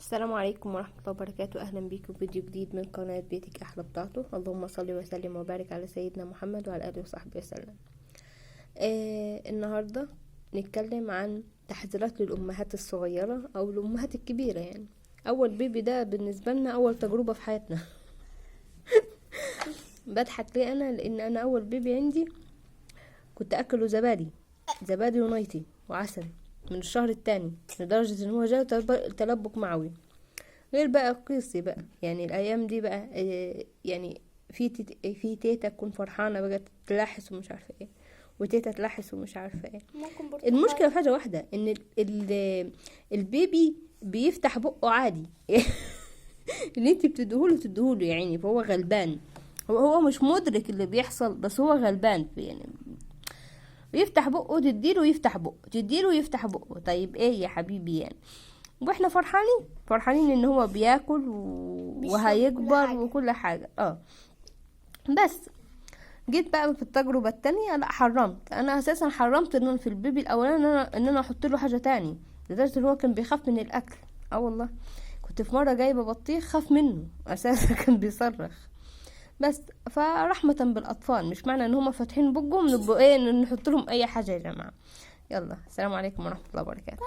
السلام عليكم ورحمة الله وبركاته. أهلا بيكم في فيديو جديد من قناة بيتك أحلى بتاعته. اللهم صل وسلم وبارك على سيدنا محمد وعلى آله وصحبه وسلم. النهاردة نتكلم عن تحذيرات للأمهات الصغيرة أو الأمهات الكبيرة. يعني أول بيبي ده بالنسبة لنا أول تجربة في حياتنا. بضحك ليه أنا؟ لأن أنا أول بيبي عندي كنت أكله زبادي زبادي ونايتي وعسل من الشهر التاني، لدرجة ان هو جاله تلبك معوي. غير بقى قيسي بقى، يعني الايام دي بقى يعني في تيتا تكون فرحانة بقى تلاحس ومش عارفة ايه، وتيتا تلاحس ومش عارفة ايه. ممكن برتقال. المشكلة في حاجة واحدة، ان البيبي بيفتح بقه عادي. اللي انت بتديهوله تديهوله يا عيني، فهو غلبان، هو مش مدرك اللي بيحصل، بس هو غلبان يعني بيفتح بقه، تديله يفتح بقه، تديله يفتح بقه. طيب ايه يا حبيبي يعني؟ واحنا فرحانين ان هو بياكل بيشرب وهيكبر كل حاجة. وكل حاجة. بس جيت بقى في التجربة التانية، لا حرمت. انا اساسا حرمت ان في البيبي الاولاني ان انا احط له حاجة تاني، لدرجة ان هو كان بيخاف من الاكل. والله كنت في مرة جايبة بطيخ خاف منه اساسا، كان بيصرخ. بس فرحمة بالأطفال، مش معنى ان هما فاتحين بقهم نبقوا ايه نحط لهم اي حاجة يا جماعة. يلا السلام عليكم ورحمة الله وبركاته.